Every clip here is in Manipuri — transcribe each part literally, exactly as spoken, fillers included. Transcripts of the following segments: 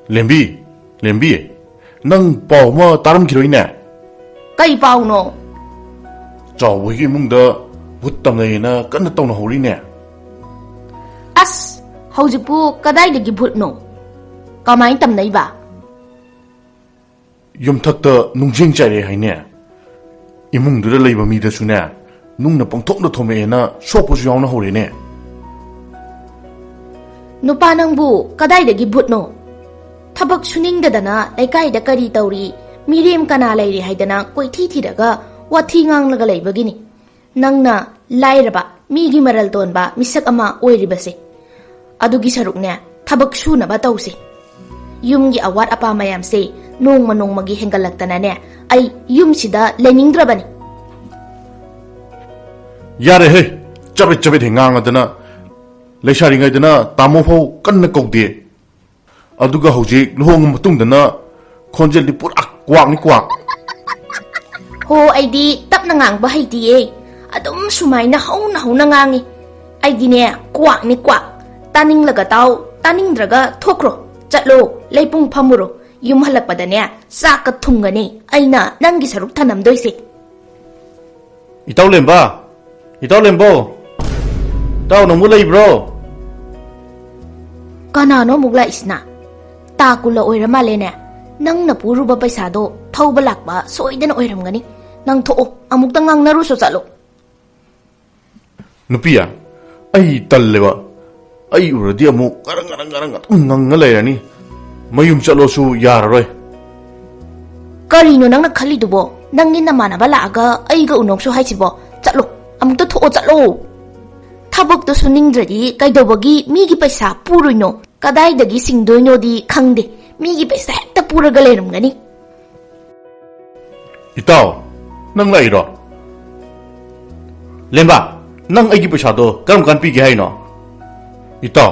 ꯂꯦꯝꯕꯤ, ꯂꯦꯝꯕꯤ, ꯅꯪ ꯄꯥꯎ ꯑꯃ ꯇꯥꯔꯝꯈꯤꯔꯣꯏꯅꯦ? ꯀꯩ ꯄꯥꯎꯅꯣ? ꯆꯥꯎꯕ ꯍꯣꯏꯒꯤ ꯏꯃꯨꯡꯗ ꯚꯨꯠ ꯇꯝꯅꯩꯌꯦꯅ ꯀꯟꯅ ꯇꯧꯅꯍꯧꯔꯤꯅꯦ꯫ ꯑꯁ, ꯍꯧꯖꯤꯛꯄꯨ ꯀꯗꯥꯏꯗꯒꯤ ꯚꯨꯠꯅꯣ? ꯀꯃꯥꯏꯅ ꯇꯝꯅꯩꯕ? ꯌꯨꯝꯊꯛꯇ ꯅꯨꯡꯖꯦꯡ ꯆꯥꯏꯔꯦ ꯍꯥꯏꯅꯦ꯫ ꯏꯃꯨꯡꯗꯨꯗ ꯂꯩꯕ ꯃꯤꯗꯁꯨꯅꯦ, ꯅꯨꯡꯅ ꯄꯪꯊꯣꯝꯗ ꯊꯣꯝꯃꯛꯑꯦꯅ ꯁꯣꯛꯄꯁꯨ ꯌꯥꯎꯅ ꯍꯧꯔꯦꯅꯦ꯫ ꯅꯨꯄꯥ ꯅꯪꯕꯨ ꯀꯗꯥꯏꯗꯒꯤ ꯚꯨꯠꯅꯣ? ꯊꯕꯛ ꯁꯨꯅꯤꯡꯗꯗꯅ ꯂꯩꯀꯥꯏꯗ ꯀꯔꯤ ꯇꯧꯔꯤ, ꯃꯤꯔꯦꯝ ꯀꯅꯥ ꯂꯩꯔꯤ ꯍꯥꯏꯗꯅ ꯀꯣꯏꯊꯤ ꯊꯤꯔꯒ ꯋꯥꯊꯤ ꯉꯥꯡꯂꯒ ꯂꯩꯕꯒꯤꯅꯤ꯫ ꯅꯪꯅ ꯂꯥꯏꯔꯕ, ꯃꯤꯒꯤ ꯃꯔꯜ ꯇꯣꯟꯕ ꯃꯤꯁꯛ ꯑꯃ ꯑꯣꯏꯔꯤꯕꯁꯦ꯫ ꯑꯗꯨꯒꯤ ꯁꯔꯨꯛꯅꯦ, ꯊꯕꯛ ꯁꯨꯅꯕ ꯇꯧꯁꯦ꯫ ꯌꯨꯝꯒꯤ ꯑꯋꯥꯠ ꯑꯄꯥ ꯃꯌꯥꯝꯁꯦ ꯅꯣꯡꯃ ꯅꯣꯡꯃꯒꯤ ꯍꯦꯟꯒꯠꯂꯛꯇꯅꯅꯦ, ꯑꯩ ꯌꯨꯝꯁꯤꯗ ꯂꯩꯅꯤꯡꯗ꯭ꯔꯕꯅꯤ꯫ ꯌꯥꯔꯦꯍꯦ, ꯆꯕꯦꯠ ꯆꯕꯦꯠ ꯍꯦꯛ ꯉꯥꯡꯉꯗꯅ꯫ ꯂꯩꯁꯥꯔꯤꯉꯩꯗꯅ ꯇꯥꯃꯣ ꯐꯥꯎ ꯀꯟꯅ ꯀꯧꯗꯦ, ꯑꯗꯨꯒ ꯍꯧꯖꯤꯛ ꯂꯨꯍꯣꯡꯉ ꯃꯇꯨꯡꯗꯅ ꯈꯣꯟꯖꯦꯜꯗꯤ ꯄꯨꯔꯥ ꯀ꯭ꯋꯥꯛꯅꯤ, ꯀ꯭ꯋꯥꯛ꯫ ꯍꯣ, ꯑꯩꯗꯤ ꯇꯞꯅ ꯉꯥꯡꯕ ꯍꯩꯇꯤꯌꯦ, ꯑꯗꯨꯝ ꯁꯨꯃꯥꯏꯅ ꯍꯧꯅ ꯍꯧꯅ ꯉꯥꯡꯉꯤ꯫ ꯑꯩꯗꯤꯅꯦ, ꯀ꯭ꯋꯥꯛꯅꯤ, ꯀ꯭ꯋꯥꯛ꯫ ꯇꯥꯅꯤꯡꯂꯒ ꯇꯥꯎ, ꯇꯥꯅꯤꯡꯗ꯭ꯔꯒ ꯊꯣꯛꯈ꯭ꯔꯣ꯫ ꯆꯠꯂꯣ, ꯂꯩꯄꯨꯡ ꯐꯝꯃꯨꯔꯣ꯫ ꯌꯨꯝ ꯍꯜꯂꯛꯄꯗꯅꯦ, ꯆꯥꯛꯀ ꯊꯨꯝꯒꯅꯤ ꯑꯩꯅ ꯅꯪꯒꯤ ꯁꯔꯨꯛ ꯊꯅꯝꯗꯣꯏꯁꯦ꯫ ꯏꯇꯥꯎ ꯂꯦꯝꯕ, ꯏꯇꯥꯎ ꯂꯦꯝꯕꯧ, ꯏꯇꯥꯎ ꯅꯪꯕꯨ ꯂꯩꯕ꯭ꯔꯣ? ꯀꯅꯥꯅꯣ ꯑꯃꯨꯛ ꯂꯥꯛꯏꯁꯤꯅ? ꯇꯥ ꯀꯨꯜꯂ ꯑꯣꯏꯔ ꯃꯥꯜꯂꯦꯅꯦ꯫ ꯅꯪꯅ ꯄꯨꯔꯨꯕ ꯄꯩꯁꯥꯗꯣ ꯊꯧꯕ ꯂꯥꯛꯄ ꯁꯣꯏꯗꯅ ꯑꯣꯏꯔꯝꯒꯅꯤ꯫ ꯅꯪ ꯊꯣꯛꯑꯣ, ꯑꯃꯨꯛꯇ ꯉꯥꯡꯅꯔꯨꯁꯣ, ꯆꯠꯂꯣ꯫ ꯅꯨꯄꯤ, ꯑꯩ ꯇꯜꯂꯦꯕ꯫ ꯑꯩ ꯎꯔꯗꯤ ꯑꯃꯨꯛ ꯉꯔꯪ ꯉꯔꯪ ꯉꯔꯪ ꯑꯗꯨꯝ ꯉꯪꯉ ꯂꯩꯔꯅꯤ꯫ ꯃꯌꯨꯝ ꯆꯠꯂꯣꯁꯨ ꯌꯥꯔꯔꯣꯏ꯫ ꯀꯔꯤꯅꯣ ꯅꯪꯅ ꯈꯜꯂꯤꯗꯨꯕꯣ? ꯅꯪꯒꯤ ꯅꯃꯥꯟꯅꯕ ꯂꯥꯛꯑꯒ ꯑꯩꯒ ꯎꯅꯧꯁꯨ ꯍꯥꯏꯁꯤꯕꯣ? ꯆꯠꯂꯣ, ꯑꯃꯨꯛꯇ ꯊꯣꯛꯑꯣ, ꯆꯠꯂꯣ꯫ ꯊꯕꯛꯇꯣ ꯁꯨꯅꯤꯡꯗ꯭ꯔꯗꯤ ꯀꯩꯗꯧꯕꯒꯤ ꯃꯤꯒꯤ ꯄꯩꯁꯥ ꯄꯨꯔꯨꯏꯅꯣ? ꯀꯗꯥꯏꯗꯒꯤ ꯁꯤꯡꯗꯣꯏꯅꯣꯗꯤ ꯈꯪꯗꯦ, ꯃꯤꯒꯤ ꯄꯩꯁꯥ ꯍꯦꯛꯇ ꯄꯨꯔꯒ ꯂꯩꯔꯝꯒꯅꯤ꯫ ꯏꯇꯥꯎ, ꯅꯪ ꯂꯥꯛꯏꯔꯣ? ꯂꯦꯝꯕ, ꯅꯪ ꯑꯩꯒꯤ ꯄꯩꯁꯥꯗꯣ ꯀꯔꯝ ꯀꯥꯟ ꯄꯤꯒꯦ ꯍꯥꯏꯅꯣ? ꯏꯇꯥꯎ,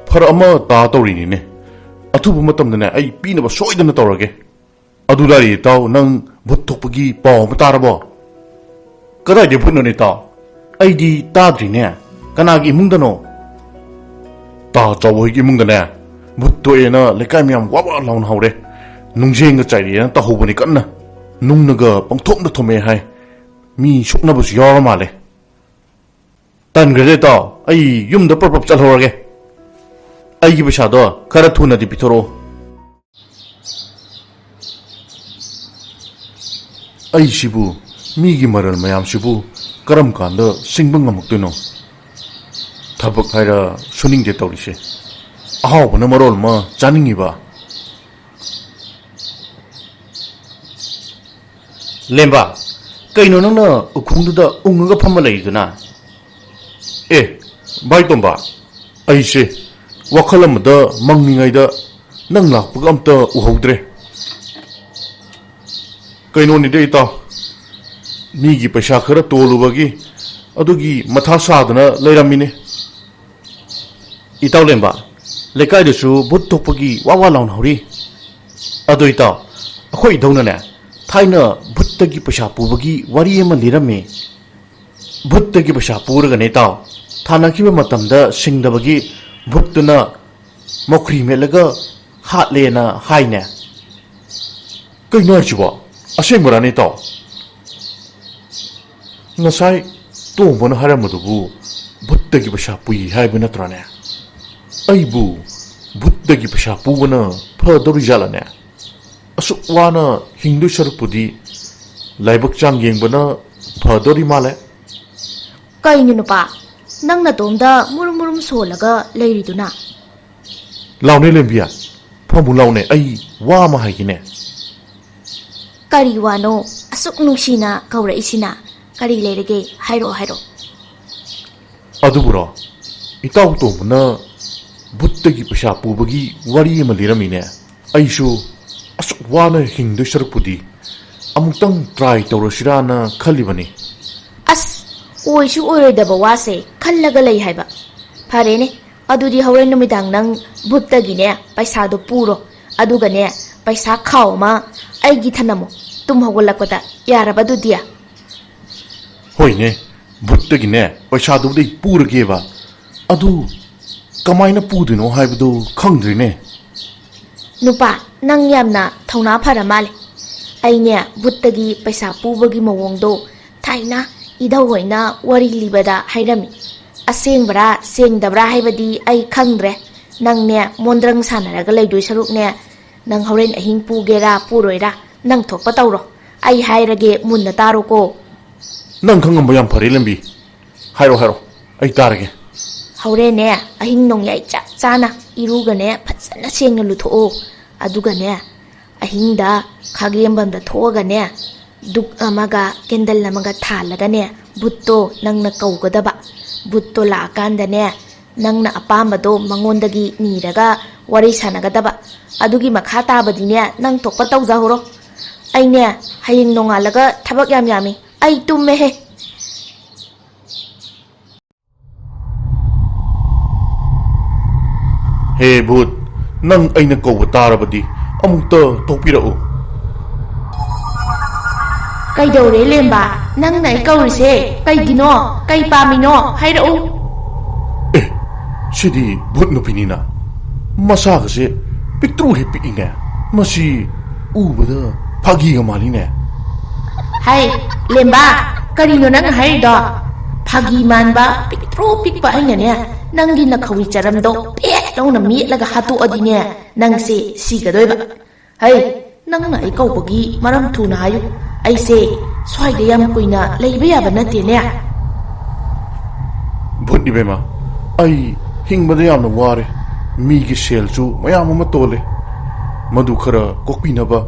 ꯐꯔꯛ ꯑꯃ ꯇꯥ ꯇꯧꯔꯤꯅꯤꯅꯦ꯫ ꯑꯊꯨꯕ ꯃꯇꯝꯗꯅꯦ, ꯑꯩ ꯄꯤꯅꯕ ꯁꯣꯏꯗꯅ ꯇꯧꯔꯒꯦ꯫ ꯑꯗꯨ ꯂꯥꯏꯔꯤ, ꯏꯇꯥꯎ, ꯅꯪ ꯚꯨꯠ ꯊꯣꯛꯄꯒꯤ ꯄꯥꯎ ꯑꯃ ꯇꯥꯔꯕꯣ? ꯀꯗꯥꯏꯗꯩ ꯚꯨꯠꯅꯣꯅꯦ, ꯏꯇꯥꯎ? ꯑꯩꯗꯤ ꯇꯥꯗ꯭ꯔꯤꯅꯦ꯫ ꯀꯅꯥꯒꯤ ꯏꯃꯨꯡꯗꯅꯣ? ꯇꯥ ꯆꯥꯎꯕ ꯍꯣꯏꯒꯤ ꯏꯃꯨꯡꯗꯅꯦ, ꯚꯨꯠ ꯊꯣꯛꯑꯦꯅ ꯂꯩꯀꯥꯏ ꯃꯌꯥꯝ ꯋꯥ ꯋꯥ ꯂꯥꯎꯅ ꯍꯧꯔꯦ꯫ ꯅꯨꯡꯖꯦꯡꯒ ꯆꯥꯏꯔꯛꯑꯦꯅ ꯇꯧꯍꯧꯕꯅꯤ ꯀꯟꯅ꯫ ꯅꯨꯡꯅꯒ ꯄꯪꯊꯣꯝꯗ ꯊꯣꯝꯃꯛꯑꯦ ꯍꯥꯏ꯫ ꯃꯤ ꯁꯣꯛꯅꯕꯁꯨ ꯌꯥꯎꯔ ꯃꯥꯜꯂꯦ꯫ ꯇꯟꯈ꯭ꯔꯦꯗ ꯏꯇꯥꯎ, ꯑꯩ ꯌꯨꯝꯗ ꯄ꯭ꯔꯞ ꯄ꯭ꯔꯞ ꯆꯠꯍꯧꯔꯒꯦ꯫ ꯑꯩꯒꯤ ꯄꯩꯁꯥꯗꯣ ꯈꯔ ꯊꯨꯅꯗꯤ ꯄꯤꯊꯣꯔꯛꯑꯣ꯫ ꯑꯩꯁꯤꯕꯨ, ꯃꯤꯒꯤ ꯃꯔꯜ ꯃꯌꯥꯝꯁꯤꯕꯨ ꯀꯔꯝ ꯀꯥꯟꯗ ꯁꯤꯡꯕ ꯉꯝꯃꯛꯇꯣꯏꯅꯣ? ꯊꯕꯛ ꯍꯥꯏꯔ ꯁꯨꯅꯤꯡꯗꯦ ꯇꯧꯔꯤꯁꯦ꯫ ꯑꯍꯥꯎꯕꯅ ꯃꯔꯣꯜ ꯑꯃ ꯆꯥꯅꯤꯡꯉꯤꯕ꯫ ꯂꯦꯝꯕ, ꯀꯩꯅꯣ ꯅꯪꯅ ꯎꯈꯣꯡꯗꯨꯗ ꯎꯪꯉꯒ ꯐꯝꯃ ꯂꯩꯔꯤꯗꯨꯅ? ꯑꯦ, ꯚꯥꯏ ꯇꯣꯝꯕ, ꯑꯩꯁꯦ ꯋꯥꯈꯜ ꯑꯃꯗ ꯃꯪꯂꯤꯉꯩꯗ ꯅꯪ ꯂꯥꯛꯄꯒ ꯑꯝꯇ ꯎꯍꯧꯗ꯭ꯔꯦ꯫ ꯀꯩꯅꯣꯅꯤꯗ ꯏꯇꯥꯎ, ꯃꯤꯒꯤ ꯄꯩꯁꯥ ꯈꯔ ꯇꯣꯜꯂꯨꯕꯒꯤ ꯑꯗꯨꯒꯤ ꯃꯊꯥ ꯁꯥꯗꯅ ꯂꯩꯔꯝꯃꯤꯅꯦ꯫ ꯏꯇꯥꯎ ꯂꯦꯝꯕ, ꯂꯩꯀꯥꯏꯗꯁꯨ ꯚꯨꯠ ꯊꯣꯛꯄꯒꯤ ꯋꯥ ꯋꯥ ꯂꯥꯎꯅꯍꯧꯔꯤ꯫ ꯑꯗꯣ ꯏꯇꯥꯎ, ꯑꯩꯈꯣꯏ ꯏꯙꯧꯅꯅꯦ ꯊꯥꯏꯅ ꯚꯨꯠꯇꯒꯤ ꯄꯩꯁꯥ ꯄꯨꯕꯒꯤ ꯋꯥꯔꯤ ꯑꯃ ꯂꯤꯔꯝꯃꯤ꯫ ꯚꯨꯠꯇꯒꯤ ꯄꯩꯁꯥ ꯄꯨꯔꯒꯅꯦ ꯏꯇꯥꯎ, ꯊꯥꯅꯈꯤꯕ ꯃꯇꯝꯗ ꯁꯤꯡꯗꯕꯒꯤ ꯚꯨꯠꯇꯨꯅ ꯃꯧꯈ꯭ꯔꯤ ꯃꯦꯠꯂꯒ ꯍꯥꯠꯂꯦꯅ ꯍꯥꯏꯅꯦ꯫ ꯀꯩꯅꯣ ꯍꯥꯏꯁꯤꯕꯣ? ꯑꯁꯦꯡꯕꯔꯥꯅꯦ ꯏꯇꯥꯎ? ꯉꯁꯥꯏ ꯇꯣꯝꯕꯅ ꯍꯥꯏꯔꯝꯕꯗꯨꯕꯨ ꯚꯨꯠꯇꯒꯤ ꯄꯩꯁꯥ ꯄꯨꯏ ꯍꯥꯏꯕ ꯅꯠꯇ꯭ꯔꯥꯅꯦ? ꯑꯩꯕꯨ ꯚꯨꯠꯇꯒꯤ ꯄꯩꯁꯥ ꯄꯨꯕꯅ ꯐꯗꯧꯔꯤꯖꯥꯠꯂꯅꯦ? ꯑꯁꯨꯛ ꯋꯥꯅ ꯍꯤꯡꯗꯣꯏ ꯁꯔꯨꯛꯄꯨꯗꯤ ꯂꯥꯏꯕꯛ ꯆꯥꯡ ꯌꯦꯡꯕꯅ ꯐꯗꯧꯔꯤ ꯃꯥꯜꯂꯦ꯫ ꯀꯩꯅꯣ ꯅꯨꯄꯥ, ꯅꯪ ꯅꯇꯣꯝꯗ ꯃꯨꯔꯨꯝ ꯃꯨꯔꯨꯝ ꯁꯣꯜꯂꯒ ꯂꯩꯔꯤꯗꯨꯅ? ꯂꯥꯎꯅꯦ ꯂꯦꯝꯕꯤꯌꯥ, ꯐꯃꯨ ꯂꯥꯎꯅꯦ, ꯑꯩ ꯋꯥ ꯑꯃ ꯍꯥꯏꯒꯦꯅꯦ꯫ ꯀꯔꯤ ꯋꯥꯅꯣ ꯑꯁꯨꯛ ꯅꯨꯡꯁꯤꯅ ꯀꯧꯔꯛꯏꯁꯤꯅ? ꯀꯔꯤ ꯂꯩꯔꯒꯦ? ꯍꯥꯏꯔꯛꯑꯣ, ꯍꯥꯏꯔꯛꯑꯣ꯫ ꯑꯗꯨꯕꯨꯔꯣ, ꯏꯇꯥꯎ ꯇꯣꯝꯕꯅ ꯚꯨꯠꯇꯒꯤ ꯄꯩꯁꯥ ꯄꯨꯕꯒꯤ ꯋꯥꯔꯤ ꯑꯃ ꯂꯤꯔꯝꯃꯤꯅꯦ꯫ ꯑꯩꯁꯨ ꯑꯁꯨꯛ ꯋꯥꯅ ꯍꯤꯡꯗꯣꯏ ꯁꯔꯨꯛꯄꯨꯗꯤ ꯑꯃꯨꯛꯇꯪ try ꯇꯧꯔꯁꯤꯔꯥꯅ ꯈꯜꯂꯤꯕꯅꯤ꯫ ꯑꯁ, ꯑꯣꯏꯁꯨ ꯑꯣꯏꯔꯣꯏꯗꯕ ꯋꯥꯁꯦ ꯈꯜꯂꯒ ꯂꯩ ꯍꯥꯏꯕ꯫ ꯐꯔꯦꯅꯦ, ꯑꯗꯨꯗꯤ ꯍꯣꯔꯦꯟ ꯅꯨꯃꯤꯗꯥꯡ ꯅꯪ ꯚꯨꯠꯇꯒꯤꯅꯦ ꯄꯩꯁꯥꯗꯣ ꯄꯨꯔꯣ, ꯑꯗꯨꯒꯅꯦ ꯄꯩꯁꯥ ꯈꯥꯎ ꯑꯃ ꯑꯩꯒꯤ ꯊꯅꯝꯃꯣ, ꯇꯨꯝ ꯍꯧꯒꯠꯂꯛꯄꯗ꯫ ꯌꯥꯔꯕ ꯑꯗꯨꯗꯤ? ꯍꯣꯏꯅꯦ, ꯚꯨꯠꯇꯒꯤꯅꯦ ꯄꯩꯁꯥꯗꯨꯕꯨꯗꯤ ꯄꯨꯔꯒꯦꯕ, ꯑꯗꯨ ꯀꯃꯥꯏꯅ ꯄꯨꯗꯣꯏꯅꯣ ꯍꯥꯏꯕꯗꯨ ꯈꯪꯗ꯭ꯔꯤꯅꯦ꯫ ꯅꯨꯄꯥ, ꯅꯪ ꯌꯥꯝꯅ ꯊꯧꯅꯥ ꯐꯔ ꯃꯥꯜꯂꯦ꯫ ꯑꯩꯅꯦ, ꯚꯨꯠꯇꯒꯤ ꯄꯩꯁꯥ ꯄꯨꯕꯒꯤ ꯃꯑꯣꯡꯗꯣ ꯊꯥꯏꯅ ꯏꯙꯧ ꯍꯣꯏꯅ ꯋꯥꯔꯤ ꯂꯤꯕꯗ ꯍꯥꯏꯔꯝꯃꯤ꯫ ꯑꯁꯦꯡꯕ꯭ꯔꯥ ꯁꯦꯡꯗꯕ꯭ꯔꯥ ꯍꯥꯏꯕꯗꯤ ꯑꯩ ꯈꯪꯗ꯭ꯔꯦ꯫ ꯅꯪꯅꯦ, ꯃꯣꯟꯗ꯭ꯔꯪ ꯁꯥꯟꯅꯔꯒ ꯂꯩꯗꯣꯏ ꯁꯔꯨꯛꯅꯦ, ꯅꯪ ꯍꯣꯔꯦꯟ ꯑꯍꯤꯡ ꯄꯨꯒꯦꯔꯥ ꯄꯨꯔꯣꯏꯔꯥ, ꯅꯪ ꯊꯣꯛꯄ ꯇꯧꯔꯣ꯫ ꯑꯩ ꯍꯥꯏꯔꯒꯦ, ꯃꯨꯟꯅ ꯇꯥꯔꯣꯀꯣ꯫ ꯅꯪ ꯈꯪꯉꯝꯕ ꯌꯥꯝ ꯐꯔꯦ, ꯂꯦꯝꯕꯤ꯫ ꯍꯥꯏꯔꯣ, ꯍꯥꯏꯔꯣ, ꯑꯩ ꯇꯥꯔꯒꯦ꯫ ꯍꯣꯔꯦꯟꯅꯦ, ꯑꯍꯤꯡ ꯅꯣꯡꯌꯥꯏ ꯆꯞ ꯆꯥꯅ ꯏꯔꯨꯒꯅꯦ, ꯐꯖꯅ ꯁꯦꯡꯅ ꯂꯨꯊꯣꯛꯑꯣ꯫ ꯑꯗꯨꯒꯅꯦ, ꯑꯍꯤꯡꯗ ꯈꯥꯒꯦꯝꯕꯝꯗ ꯊꯣꯛꯑꯒꯅꯦ, ꯗꯨꯛ ꯑꯃꯒ ꯀꯦꯟꯗꯜ ꯑꯃꯒ ꯊꯥꯜꯂꯒꯅꯦ, ꯚꯨꯠꯇꯣ ꯅꯪꯅ ꯀꯧꯒꯗꯕ꯫ ꯚꯨꯠꯇꯣ ꯂꯥꯛꯑꯀꯥꯟꯗꯅꯦ, ꯅꯪꯅ ꯑꯄꯥꯝꯕꯗꯣ ꯃꯉꯣꯟꯗꯒꯤ ꯅꯤꯔꯒ ꯋꯥꯔꯤ ꯁꯥꯟꯅꯒꯗꯕ꯫ ꯑꯗꯨꯒꯤ ꯃꯈꯥ ꯇꯥꯕꯗꯤꯅꯦ, ꯅꯪ ꯊꯣꯛꯄ ꯇꯧꯖꯍꯧꯔꯣ꯫ ꯑꯩꯅꯦ, ꯍꯌꯦꯡ ꯅꯣꯡꯉꯥꯜꯂꯒ ꯊꯕꯛ ꯌꯥꯝ ꯌꯥꯝꯃꯤ꯫ ꯑꯩ ꯇꯨꯝꯃꯦꯍꯦ꯫ ꯍꯦ ꯚꯨꯠ, ꯅꯪ ꯑꯩꯅ ꯀꯧꯕ ꯇꯥꯔꯕꯗꯤ ꯑꯃꯨꯛꯇ ꯊꯣꯛꯄꯤꯔꯛꯎ꯫ ꯀꯩꯗꯧꯔꯦ ꯂꯦꯝꯕ? ꯅꯪꯅ ꯑꯩ ꯀꯧꯔꯤꯁꯦ ꯀꯩꯒꯤꯅꯣ? ꯀꯩ ꯄꯥꯝꯃꯤꯅꯣ? ꯍꯥꯏꯔꯛꯎ꯫ ꯑꯦ, ꯁꯤꯗꯤ ꯚꯨꯠ ꯅꯨꯄꯤꯅꯤꯅ꯫ ꯃꯁꯥꯒꯁꯦ ꯄꯤꯛꯇ꯭ꯔꯨ ꯍꯦꯛ ꯄꯤꯛꯏꯅꯦ꯫ ꯃꯁꯤ ꯎꯕꯗ ꯐꯥꯒꯤꯒ ꯃꯥꯜꯂꯤꯅꯦ꯫ ꯍꯩ, ꯂꯦꯝꯕ, ꯀꯔꯤꯅꯣ ꯅꯪꯅ ꯍꯥꯏꯔꯤꯗꯣ? ꯐꯥꯒꯤ ꯃꯥꯟꯕ ꯄꯤꯛꯇ꯭ꯔꯨ ꯄꯤꯛꯄ ꯑꯩꯅꯅꯦ, ꯅꯪꯒꯤ ꯅꯈꯧꯔꯤ ꯆꯔꯝꯗꯣ ꯄꯦꯠ ꯂꯧꯅ ꯃꯦꯠꯂꯒ ꯍꯥꯠꯇꯣꯛꯑꯗꯤꯅꯦ, ꯅꯪꯁꯦ ꯁꯤꯒꯗꯣꯏꯕ꯫ ꯍꯩ, ꯅꯪꯅ ꯑꯩ ꯀꯧꯕꯒꯤ ꯃꯔꯝ ꯊꯨꯅ ꯍꯥꯏꯌꯨ꯫ ꯑꯩꯁꯦ ꯁ꯭ꯋꯥꯏꯗ ꯌꯥꯝ ꯀꯨꯏꯅ ꯂꯩꯕ ꯌꯥꯕ ꯅꯠꯇꯦꯅꯦ꯫ ꯚꯨꯠ ꯏꯕꯦꯝꯃ, ꯑꯩ ꯍꯤꯡꯕꯗ ꯌꯥꯝꯅ ꯋꯥꯔꯦ꯫ ꯃꯤꯒꯤ ꯁꯦꯜꯁꯨ ꯃꯌꯥꯝ ꯑꯃ ꯇꯣꯜꯂꯦ꯫ ꯃꯗꯨ ꯈꯔ ꯀꯣꯛꯄꯤꯅꯕ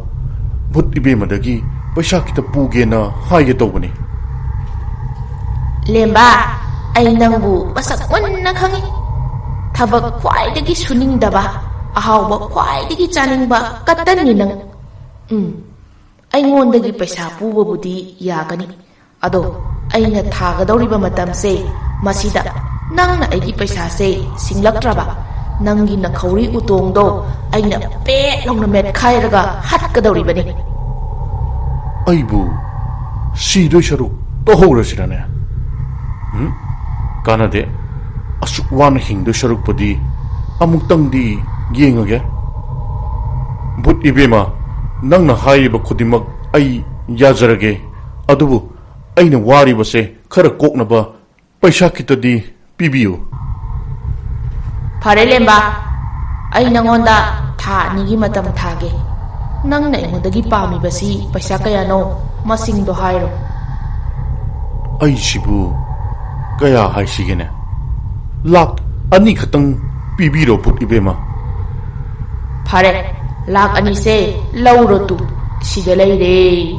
ꯚꯨꯠ ꯏꯕꯦꯝꯃꯗꯒꯤ ꯄꯩꯁꯥ ꯈꯤꯇ ꯄꯨꯒꯦꯅ ꯍꯥꯏꯒꯦ ꯇꯧꯕꯅꯤ꯫ ꯂꯦꯝꯕ, ꯑꯩ ꯅꯪꯕꯨ ꯃꯁꯛ ꯃꯨꯟꯅ ꯈꯪꯏ꯫ ꯊꯕꯛ ꯈ꯭ꯋꯥꯏꯗꯒꯤ ꯁꯨꯅꯤꯡꯗꯕ, ꯑꯍꯥꯎꯕ ꯈ꯭ꯋꯥꯏꯗꯒꯤ ꯆꯥꯅꯤꯡꯕ ꯀꯇꯟꯅꯤ ꯅꯪ꯫ ꯎꯝ, ꯑꯩꯉꯣꯟꯗꯒꯤ ꯄꯩꯁꯥ ꯄꯨꯕꯕꯨꯗꯤ ꯌꯥꯒꯅꯤ, ꯑꯗꯣ ꯑꯩꯅ ꯊꯥꯒꯗꯧꯔꯤꯕ ꯃꯇꯝꯁꯦ, ꯃꯁꯤꯗ ꯅꯪꯅ ꯑꯩꯒꯤ ꯄꯩꯁꯥꯁꯦ ꯁꯤꯡꯂꯛꯇ꯭ꯔꯕ, ꯅꯪꯒꯤ ꯅꯈꯧꯔꯤ ꯎꯇꯣꯡꯗꯣ ꯑꯩꯅ ꯄꯦꯠ ꯂꯥꯎꯅ ꯃꯦꯠꯈꯥꯏꯔꯒ ꯍꯥꯠꯀꯗꯧꯔꯤꯕꯅꯤ꯫ ꯑꯩꯕꯨ ꯁꯤꯗꯣꯏ ꯁꯔꯨꯛ ꯇꯣꯛꯍꯧꯔꯁꯤꯔꯅꯦ? ꯎꯝ, ꯀꯥꯟꯅꯗꯦ꯫ ꯑꯁꯨꯛ ꯋꯥꯅ ꯍꯤꯡꯗꯣꯏ ꯁꯔꯨꯛꯄꯨꯗꯤ ꯑꯃꯨꯛꯇꯪꯗꯤ ꯌꯦꯡꯉꯒꯦ꯫ ꯚꯨꯠ ꯏꯕꯦꯝꯃ, ꯅꯪꯅ ꯍꯥꯏꯔꯤꯕ ꯈꯨꯗꯤꯡꯃꯛ ꯑꯩ ꯌꯥꯖꯔꯒꯦ, ꯑꯗꯨꯕꯨ ꯑꯩꯅ ꯋꯥꯔꯤꯕꯁꯦ ꯈꯔ ꯀꯣꯛꯅꯕ ꯄꯩꯁꯥ ꯈꯤꯇꯗꯤ ꯄꯤꯕꯤꯌꯨ꯫ ꯐꯔꯦ ꯂꯦꯝꯕ, ꯑꯩ ꯅꯉꯣꯟꯗ ꯊꯥ ꯑꯅꯤꯒꯤ ꯃꯇꯝ ꯊꯥꯒꯦ꯫ ꯅꯪꯅ ꯑꯩꯉꯣꯟꯗꯒꯤ ꯄꯥꯝꯃꯤꯕꯁꯤ ꯄꯩꯁꯥ ꯀꯌꯥꯅꯣ, ꯃꯁꯤꯡꯗꯣ ꯍꯥꯏꯔꯣ꯫ ꯑꯩꯁꯤꯕꯨ ꯀꯌꯥ ꯍꯥꯏꯁꯤꯒꯦꯅꯦ? ꯂꯥꯛ ꯑꯅꯤ ꯈꯛꯇꯪ ꯄꯤꯕꯤꯔꯣ, ꯚꯨꯠ ꯏꯕꯦꯝꯃ꯫ ꯐꯔꯦ, ꯂꯥꯛ ꯑꯅꯤꯁꯦ ꯂꯧꯔꯣ ꯇꯨ, ꯁꯤꯗ ꯂꯩꯔꯦ꯫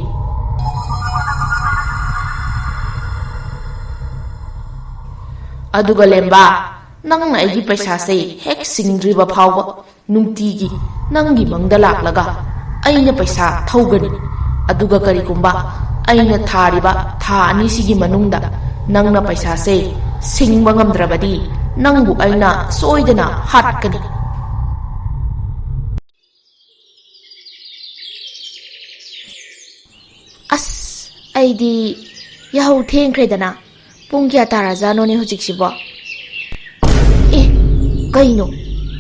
ꯑꯗꯨꯒ ꯂꯦꯝꯕ, ꯅꯪꯅ ꯑꯩꯒꯤ ꯄꯩꯁꯥꯁꯦ ꯍꯦꯛ ꯁꯤꯡꯗ꯭ꯔꯤꯕ ꯐꯥꯎꯕ ꯅꯨꯡꯇꯤꯒꯤ ꯅꯪꯒꯤ ꯃꯪꯗ ꯂꯥꯛꯂꯒ ꯑꯩꯅ ꯄꯩꯁꯥ ꯊꯧꯒꯅꯤ꯫ ꯑꯗꯨꯒ ꯀꯔꯤꯒꯨꯝꯕ ꯑꯩꯅ ꯊꯥꯔꯤꯕ ꯊꯥ ꯑꯅꯤꯁꯤꯒꯤ ꯃꯅꯨꯡꯗ ꯅꯪꯅ ꯄꯩꯁꯥꯁꯦ ꯁꯤꯡꯕ ꯉꯝꯗ꯭ꯔꯕꯗꯤ ꯅꯪꯕꯨ ꯑꯩꯅ ꯁꯣꯏꯗꯅ ꯍꯥꯠꯀꯅꯤ꯫ ꯑꯁ, ꯑꯩꯗꯤ ꯌꯥꯍꯧ ꯊꯦꯡꯈ꯭ꯔꯦꯗꯅ꯫ ꯄꯨꯡ ꯀꯌꯥ ꯇꯥꯔꯖꯥꯠꯅꯣꯅꯦ ꯍꯧꯖꯤꯛꯁꯤꯕꯣ? ꯑꯦ, ꯀꯩꯅꯣ?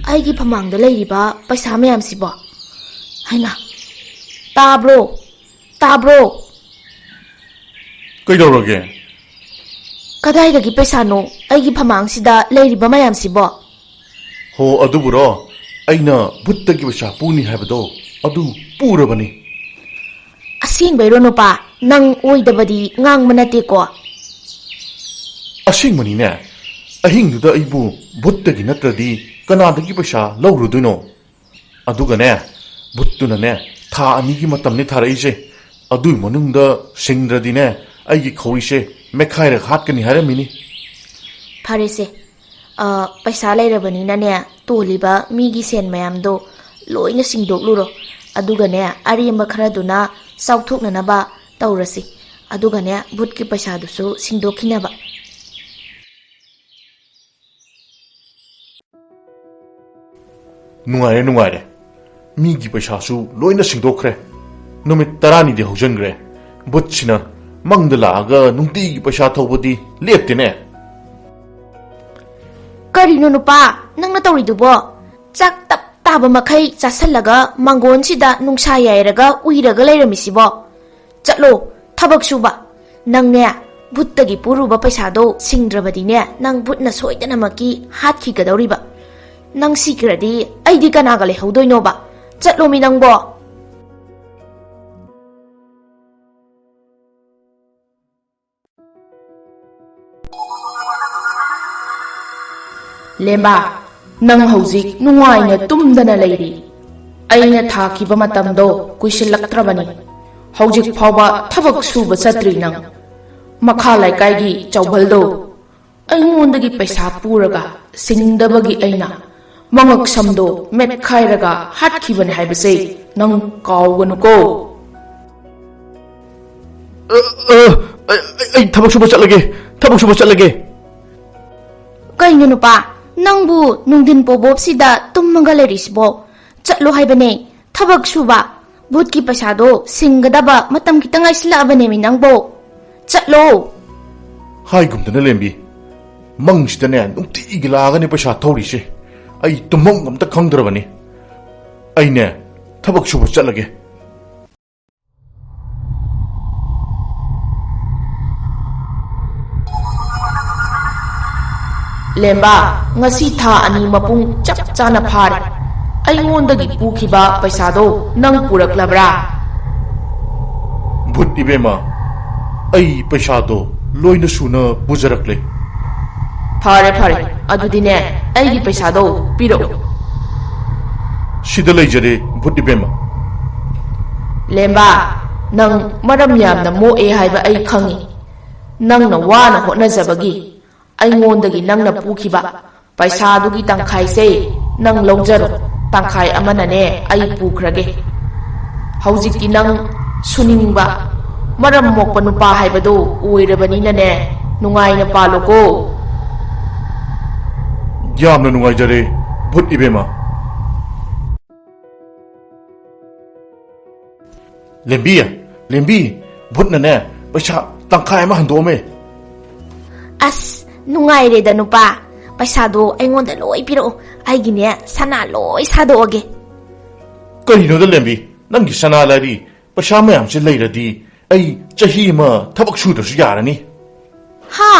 ꯑꯩꯒꯤ ꯐꯃꯥꯡꯗ ꯂꯩꯔꯤꯕ ꯄꯩꯁꯥ ꯃꯌꯥꯝꯁꯤꯕꯣ? ꯍꯩꯃꯥ! ꯇꯥꯕ꯭ꯔꯣ? ꯇꯥꯕ꯭ꯔꯣ? ꯀꯩꯗꯧꯔꯒꯦ? ꯀꯗꯥꯏꯗꯒꯤ ꯄꯩꯁꯥꯅꯣ ꯑꯩꯒꯤ ꯐꯃꯥꯡꯁꯤꯗ ꯂꯩꯔꯤꯕ ꯃꯌꯥꯝꯁꯤꯕꯣ? ꯍꯣ, ꯑꯗꯨꯕꯨꯔꯣ, ꯑꯩꯅ ꯚꯨꯠꯇꯒꯤ ꯄꯩꯁꯥ ꯄꯨꯅꯤ ꯍꯥꯏꯕꯗꯣ, ꯑꯗꯨ ꯄꯨꯔꯕꯅꯤ꯫ ꯑꯁꯦꯡꯕꯩꯔꯣ ꯅꯨꯄꯥ? ꯅꯪ ꯑꯣꯏꯗꯕꯗꯤ ꯉꯥꯡꯕ ꯅꯠꯇꯦꯀꯣ? ꯑꯁꯦꯡꯕꯅꯤꯅꯦ꯫ ꯑꯍꯤꯡꯗꯨꯗ ꯑꯩꯕꯨ ꯚꯨꯠꯇꯒꯤ ꯅꯠꯇ꯭ꯔꯗꯤ ꯀꯅꯥꯗꯒꯤ ꯄꯩꯁꯥ ꯂꯧꯔꯨꯗꯣꯏꯅꯣ? ꯑꯗꯨꯒꯅꯦ, ꯚꯨꯠꯇꯨꯅꯅꯦ, ꯊꯥ ꯑꯅꯤꯒꯤ ꯃꯇꯝꯅꯤ ꯊꯥꯔꯛꯏꯁꯦ꯫ ꯑꯗꯨꯒꯤ ꯃꯅꯨꯡꯗ ꯁꯤꯡꯗ꯭ꯔꯗꯤꯅꯦ, ꯑꯩꯒꯤ ꯈꯧꯔꯤꯁꯦ ꯃꯦꯠꯈꯥꯏꯔꯒ ꯍꯥꯠꯀꯅꯤ ꯍꯥꯏꯔꯝꯃꯤꯅꯤ꯫ ꯐꯔꯦꯁꯦ, ꯑ, ꯄꯩꯁꯥ ꯂꯩꯔꯕꯅꯤꯅꯅꯦ, ꯇꯣꯜꯂꯤꯕ ꯃꯤꯒꯤ ꯁꯦꯟ ꯃꯌꯥꯝꯗꯣ ꯂꯣꯏꯅ ꯁꯤꯡꯗꯣꯛꯂꯨꯔꯣ꯫ ꯑꯗꯨꯒꯅꯦ, ꯑꯔꯦꯝꯕ ꯈꯔꯗꯨꯅ ꯆꯥꯎꯊꯣꯛꯅꯅꯕ ꯇꯧꯔꯁꯤ꯫ ꯑꯗꯨꯒꯅꯦ, ꯚꯨꯠꯀꯤ ꯄꯩꯁꯥꯗꯨꯁꯨ ꯁꯤꯡꯗꯣꯛꯈꯤꯅꯕ꯫ ꯅꯨꯡꯉꯥꯏꯔꯦ, ꯅꯨꯡꯉꯥꯏꯔꯦ꯫ ꯃꯤꯒꯤ ꯄꯩꯁꯥꯁꯨ ꯂꯣꯏꯅ ꯁꯤꯡꯗꯣꯛꯈ꯭ꯔꯦ꯫ ꯅꯨꯃꯤꯠ ꯇꯔꯥꯅꯤꯗꯤ ꯍꯧꯖꯤꯟꯈ꯭ꯔꯦ꯫ ꯚꯨꯠꯁꯤꯅ ꯃꯪꯗ ꯂꯥꯛꯑꯒ ꯅꯨꯡꯇꯤꯒꯤ ꯄꯩꯁꯥ ꯊꯧꯕꯗꯤ ꯂꯦꯞꯇꯦꯅꯦ꯫ ꯀꯔꯤꯅꯣ ꯅꯨꯄꯥ, ꯅꯪꯅ ꯇꯧꯔꯤꯗꯨꯕꯣ? ꯆꯥꯛ ꯇꯞ ꯇꯥꯕ ꯃꯈꯩ ꯆꯥꯁꯜꯂꯒ ꯃꯥꯡꯒꯣꯟꯁꯤꯗ ꯅꯨꯡꯁꯥ ꯌꯥꯏꯔꯒ ꯎꯏꯔꯒ ꯂꯩꯔꯝꯃꯤꯁꯤꯕꯣ? ꯆꯠꯂꯣ, ꯊꯕꯛ ꯁꯨꯕ꯫ ꯅꯪꯅꯦ, ꯚꯨꯠꯇꯒꯤ ꯄꯨꯔꯨꯕ ꯄꯩꯁꯥꯗꯣ ꯁꯤꯡꯗ꯭ꯔꯕꯗꯤꯅꯦ, ꯅꯪ ꯚꯨꯠꯅ ꯁꯣꯏꯗꯅꯃꯛꯀꯤ ꯍꯥꯠꯈꯤꯒꯗꯧꯔꯤꯕ꯫ ꯅꯪ ꯁꯤꯈ꯭ꯔꯗꯤ ꯑꯩꯗꯤ ꯀꯅꯥꯒ ꯂꯩꯍꯧꯗꯣꯏꯅꯣꯕ? ꯆꯠꯂꯣꯃꯤ ꯅꯪꯕꯣ꯫ ꯂꯦꯝꯕꯥ, ꯅꯪ ꯍꯧꯖꯤꯛ ꯅꯨꯡꯉꯥꯏꯅ ꯇꯨꯝꯗꯅ ꯂꯩꯔꯤ꯫ ꯑꯩꯅ ꯊꯥꯈꯤꯕ ꯃꯇꯝꯗꯣ ꯀꯨꯏꯁꯤꯜꯂꯛꯇ꯭ꯔꯕꯅꯤ꯫ ꯍꯧꯖꯤꯛ ꯐꯥꯎꯕ ꯊꯕꯛ ꯁꯨꯕ ꯆꯠꯇ꯭ꯔꯤ ꯅꯪ꯫ ꯃꯈꯥ ꯂꯩꯀꯥꯏꯒꯤ ꯆꯧꯕꯜꯗꯣ ꯑꯩꯉꯣꯟꯗꯒꯤ ꯄꯩꯁꯥ ꯄꯨꯔꯒ ꯁꯤꯡꯗꯕꯒꯤ ꯑꯩꯅ ꯃꯉꯛ ꯁꯝꯗꯣ ꯃꯦꯠꯈꯥꯏꯔꯒ ꯍꯥꯠꯈꯤꯕꯅꯤ ꯍꯥꯏꯕꯁꯦ ꯅꯪ ꯀꯥꯎꯒꯅꯨꯀꯣ꯫ ꯑ, ꯑ, ꯑꯩ, ꯑꯩ ꯊꯕꯛ ꯁꯨꯕ ꯆꯠꯂꯒꯦ, ꯊꯕꯛ ꯁꯨꯕ ꯆꯠꯂꯒꯦ꯫ ꯀꯩꯅꯣ ꯅꯨꯄꯥ, ꯅꯪꯕꯨ ꯅꯨꯡꯊꯤꯟ ꯄꯣꯕꯣꯞꯁꯤꯗ ꯇꯨꯝꯃꯒ ꯂꯩꯔꯤꯁꯤꯕꯣ? ꯆꯠꯂꯣ ꯍꯥꯏꯕꯅꯦ, ꯊꯕꯛ ꯁꯨꯕ꯫ ꯚꯨꯠꯀꯤ ꯄꯩꯁꯥꯗꯣ ꯁꯤꯡꯒꯗꯕ ꯃꯇꯝ ꯈꯤꯇꯪ ꯉꯥꯏꯁꯤꯜꯂꯛꯑꯕꯅꯦꯃꯤ ꯅꯪꯕꯣ꯫ ꯆꯠꯂꯣ꯫ ꯍꯥꯏꯒꯨꯝꯗꯅ ꯂꯦꯝꯕꯤ, ꯃꯪꯁꯤꯗꯅꯦ ꯅꯨꯡꯇꯤꯒꯤ ꯂꯥꯛꯑꯒꯅꯦ ꯄꯩꯁꯥ ꯊꯧꯔꯤꯁꯦ꯫ ꯑꯩ ꯇꯨꯝꯐꯝ ꯑꯝꯇ ꯈꯪꯗ꯭ꯔꯕꯅꯤ꯫ ꯑꯩꯅꯦ ꯊꯕꯛ ꯁꯨꯕ ꯆꯠꯂꯒꯦ꯫ ꯂꯦꯝꯕꯥ, ꯉꯁꯤ ꯊꯥ ꯑꯅꯤ ꯃꯄꯨꯡ ꯆꯞ ꯆꯥꯅ ꯐꯥꯔꯦ꯫ ꯑꯩꯉꯣꯟꯗꯒꯤ ꯄꯨꯈꯤꯕ ꯄꯩꯁꯥꯗꯣ ꯅꯪ ꯄꯨꯔꯛꯂꯕ꯭ꯔꯥ? ꯚꯨꯠ ꯏꯕꯦꯝꯃ, ꯑꯩ ꯄꯩꯁꯥꯗꯣ ꯂꯣꯏꯅ ꯁꯨꯅ ꯄꯨꯖꯔꯛꯂꯦ꯫ ꯐꯔꯦ, ꯐꯔꯦ, ꯑꯗꯨꯗꯤꯅꯦ, ꯑꯩꯒꯤ ꯄꯩꯁꯥꯗꯣ ꯄꯤꯔꯛꯎ꯫ ꯁꯤꯗ ꯂꯩꯖꯔꯦ, ꯚꯨꯠ ꯏꯕꯦꯝꯃ꯫ ꯂꯦꯝꯕꯥ, ꯅꯪ ꯃꯔꯝ ꯌꯥꯝꯅ ꯃꯣꯛꯑꯦ ꯍꯥꯏꯕ ꯑꯩ ꯈꯪꯉꯤ꯫ ꯅꯪꯅ ꯋꯥꯅ ꯍꯣꯠꯅꯖꯕꯒꯤ ꯑꯩꯉꯣꯟꯗꯒꯤ ꯅꯪꯅ ꯄꯨꯈꯤꯕ ꯄꯩꯁꯥꯗꯨꯒꯤ ꯇꯪꯈꯥꯏꯁꯦ ꯅꯪ ꯂꯧꯖꯔꯣ, ꯇꯪꯈꯥꯏ ꯑꯃꯅꯅꯦ ꯑꯩ ꯄꯨꯈ꯭ꯔꯒꯦ꯫ ꯍꯧꯖꯤꯛꯇꯤ ꯅꯪ ꯁꯨꯅꯤꯡꯕ, ꯃꯔꯝ ꯃꯣꯛꯄ ꯅꯨꯄꯥ ꯍꯥꯏꯕꯗꯣ ꯑꯣꯏꯔꯕꯅꯤꯅꯅꯦ, ꯅꯨꯡꯉꯥꯏꯅ ꯄꯥꯜꯂꯣꯀꯣ꯫ ꯌꯥꯝꯅ ꯅꯨꯡꯉꯥꯏꯖꯔꯦ, ꯚꯨꯠ ꯏꯕꯦꯝꯃ꯫ ꯂꯦꯝꯕꯤ, ꯂꯦꯝꯕꯤ, ꯚꯨꯠꯅꯅꯦ ꯄꯩꯁꯥ ꯇꯪꯈꯥꯏ ꯑꯃ ꯍꯟꯗꯣꯛꯑꯝꯃꯦ꯫ ꯑꯁ, ꯅꯨꯡꯉꯥꯏꯔꯦꯗ ꯅꯨꯄꯥ, ꯄꯩꯁꯥꯗꯣ ꯑꯩꯉꯣꯟꯗ ꯂꯣꯏ ꯄꯤꯔꯛꯑꯣ꯫ ꯑꯩꯒꯤꯅꯦ, ꯁꯅꯥ ꯂꯣꯏ ꯁꯥꯗꯣꯛꯑꯒꯦ꯫ ꯀꯔꯤꯅꯣꯗ ꯂꯦꯝꯕꯤ, ꯅꯪꯒꯤ ꯁꯅꯥ ꯂꯥꯏꯔꯤ ꯄꯩꯁꯥ ꯃꯌꯥꯝꯁꯦ ꯂꯩꯔꯗꯤ ꯑꯩ ꯆꯍꯤ ꯑꯃ ꯊꯕꯛ ꯁꯨꯗ꯭ꯔꯁꯨ ꯌꯥꯔꯅꯤ꯫ ꯍꯥ?